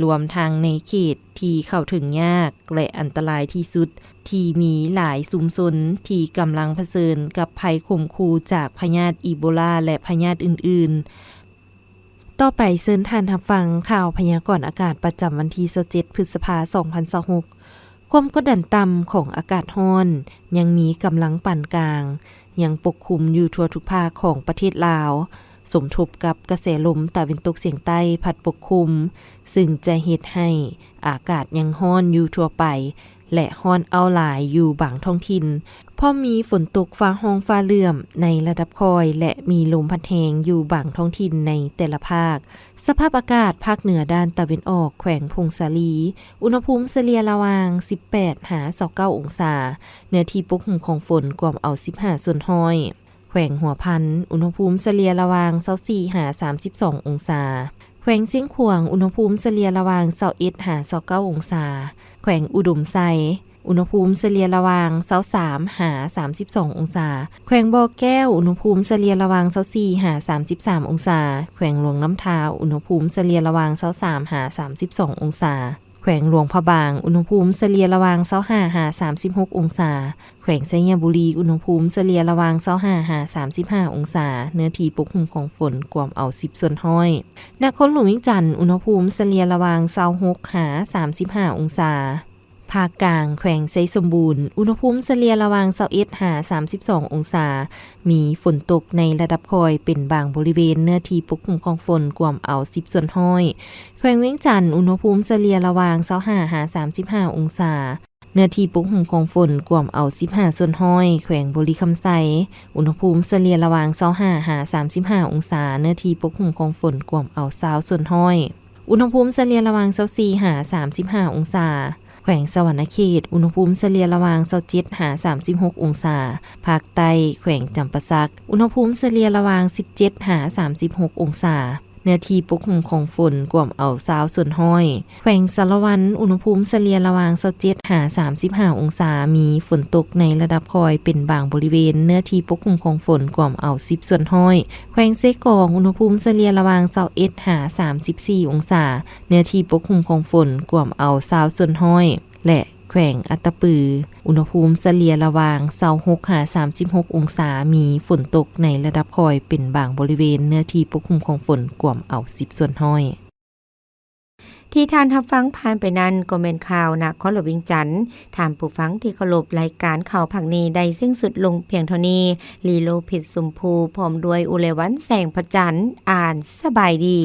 ລວມທັງໃນເຂດທີ່ເຂົ້າເຖິງຍາກ ແລະ ອັນຕະລາຍທີ່ສຸດ, ທີ່ມີຫຼາຍຊຸມຊົນທີ່ກຳລັງຜະເຊີນກັບໄພຂົ່ມຂູ່ຈາກພະຍາດອີໂບລາ ແລະ ພະຍາດອື່ນໆ. ຕໍ່ໄປເຊີນທ່ານຮັບຟັງຂ່າວພະຍາກອນອາກາດປະຈຳວັນທີຊາວເຈັດ ພຶດສະພາ ສອງພັນຊາວຫົກ. ຄວາມກົດດັນຕ່ຳຂອງອາກາດຮ້ອນຍັງມີກຳລັງປານກາງ, ຍັງປົກຄຸມຢູ່ທົ່ວທຸກພາກຂອງປະເທດລາວ, ສົມທົບກັບກະແສລົມຕາເວັນຕົກສຽງໃຕ້ພັດປົກຄຸມ, ຊຶ່ງຈະເຮັດໃຫ້ອາກາດຍັງຮ້ອນຢູ່ທົ່ວໄປ ແລະ ຮ້ອນອ້າວຫຼາຍຢູ່ບາງທ້ອງຖິ່ນ, ພ້ອມມີຝົນຕົກຟ້າຮ້ອງຟ້າເຫຼື້ອມໃນລະດັບຄ່ອຍ ແລະ ມີລົມພັດແຮງຢູ່ບາງທ້ອງຖິ່ນໃນແຕ່ລະພາກ. ສະພາບອາກາດພາກເໜືອດ້ານຕາເວັນອອກ ແຂວງຜົ້ງສາລີ, ອຸນຫະພູມສະເລ່ຍລະຫວ່າງສິບແປດຫາຊາວເກົ້າອົງສາ, ເນື້ອທີ່ປົກຫຸ້ມຂອງຝົນກວມເອົາສິບຫ້າສ່ວນຮ້ອຍ. ແຂວງຫົວພັນ, ອຸນຫະພູມສະເລ່ຍລະຫວ່າງຊາວສີ່ຫາສາມສິບສອງອົງສາ. ແຂວງຊຽງຂວາງ, ອຸນຫະພູມສະເລ່ຍລະຫວ່າງຊາວເອັດຫາຊາວເກົ້າອົງສາ. ແຂວງອຸດົມໄຊ, ອຸນຫະພູມສະເລ່ຍລະຫວ່າງຊາວສາມຫາສາມສິບສອງອົງສາ. ແຂວງບໍ່ແກ້ວ, ອຸນຫະພູມສະເລ່ຍລະຫວ່າງຊາວສີ່ຫາສາມສິບສາມອົງສາ. ແຂວງຫຼວງນ້ຳທາ, ອຸນຫະພູມສະເລ່ຍລະຫວ່າງຊາວສາມຫາສາມສິບສອງອົງສາ. ແຂວງຫຼວງພະບາງ, ອຸນຫະພູມສະເລ່ຍລະຫວ່າງຊາວຫ້າຫາສາມສິບຫົກອົງສາ. ແຂວງໄຊຍະບູລີ, ອຸນຫະພູມສະເລ່ຍລະຫວ່າງຊາວຫ້າຫາສາມສິບຫ້າອົງສາ, ເນື້ອທີ່ປົກຫຸ້ມຂອງຝົນກວມເອົາສິບສ່ວນຮ້ອຍ. ນະຄອນຫຼວງວຽງຈັນ, ອຸນຫະພູມສະເລ່ຍລະຫວ່າງຊາວຫົກຫາສາມສິບຫ້າອົງສາ. ພາກກາງ, ແຂວງໄຊສົມບູນ, ອຸນຫະພູມສະເລ່ຍລະຫວ່າງຊາວເອັດຫາສາມສິບສອງອົງສາ, ມີຝົນຕົກໃນລະດັບຄ່ອຍເປັນບາງບໍລິເວນ, ເນື້ອທີ່ປົກຄຸມຂອງຝົນກວມເອົາສິບສ່ວນຮ້ອຍ. ແຂວງວຽງຈັນ, ອຸນຫະພູມສະເລ່ຍລະຫວ່າງຊາວຫ້າຫາສາມສິບຫ້າອົງສາ, ເນື້ອທີ່ປົກຄຸມຂອງຝົນກວມເອົາສິບຫ້າສ່ວນຮ້ອຍ. ແຂວງບໍລິຄຳໄຊ, ອຸນຫະພູມສະເລ່ຍລະຫວ່າງຊາວຫ້າຫາສາມສິບຫ້າອົງສາ, ເນື້ອທີ່ປົກຄຸມຂອງຝົນກວມເອົາຊາວສ່ວນຮ້ອຍ. ອຸນຫະພູມສະເລ່ຍລະຫວ່າງຊາວສີ່ຫາສາມສິບຫ້າອົງສາ. ແຂວງສະຫວັນນະເຂດ, ອຸນຫະພູມສະເລ່ຍລະຫວ່າງຊາວເຈັດຫາສາມສິບຫົກອົງສາ. ພາກໃຕ້, ແຂວງຈຳປາສັກ, ອຸນຫະພູມສະເລ່ຍລະຫວ່າງສິບເຈັດຫາສາມສິບຫົກອົງສາ. ເນື້ອທີ່ປົກຫຸ້ມຂອງຝົນກວມເອົາຊາວສ່ວນຮ້ອຍ. ແຂວງສາລະວັນ ອຸນຫະພູມສະເລ່ຍລະຫວ່າງຊາວເຈັດຫາສາມສິບຫ້າອົງສາ, ມີຝົນຕົກໃນລະດັບຄ່ອຍເປັນບາງບໍລິເວນ, ເນື້ອທີ່ປົກຫຸ້ມຂອງຝົນກວມເອົາສິບສ່ວນຮ້ອຍ. ແຂວງເຊກອງ ອຸນຫະພູມສະເລ່ຍລະຫວ່າງຊາວເອັດຫາສາມສິບສີ່ອົງສາ, ເນື້ອທີ່ປົກຫຸ້ມຂອງຝົນກວມເອົາຊາວສ່ວນຮ້ອຍ ແລະ ແຂວງອັດຕະປື ອຸນຫະພູມສະເລ່ຍລະຫວ່າງຊາວຫົກຫາສາມສິບຫົກອົງສາ, ມີຝົນຕົກໃນລະດັບຄ່ອຍເປັນບາງບໍລິເວນ, ເນື້ອທີ່ປົກຫຸ້ມຂອງຝົນກວມເອົາສິບສ່ວນຮ້ອຍ. ທີ່ທ່ານຮັບຟັງຜ່ານໄປນັ້ນ ກໍແມ່ນຂ່າວນະຄອນຫຼວງວຽງຈັນ. ທ່ານຜູ້ຟັງທີ່ເຄົາລົບ, ລາຍການຂ່າວພາກນີ້ໄດ້ສິ້ນສຸດລົງພຽງເທົ່ານີ້. ລີໂລ ເພັດຊົມພູ ພ້ອມດ້ວຍ ອຸເລວັນ ແສງພະຈັນ ອ່ານ. ສະບາຍດີ.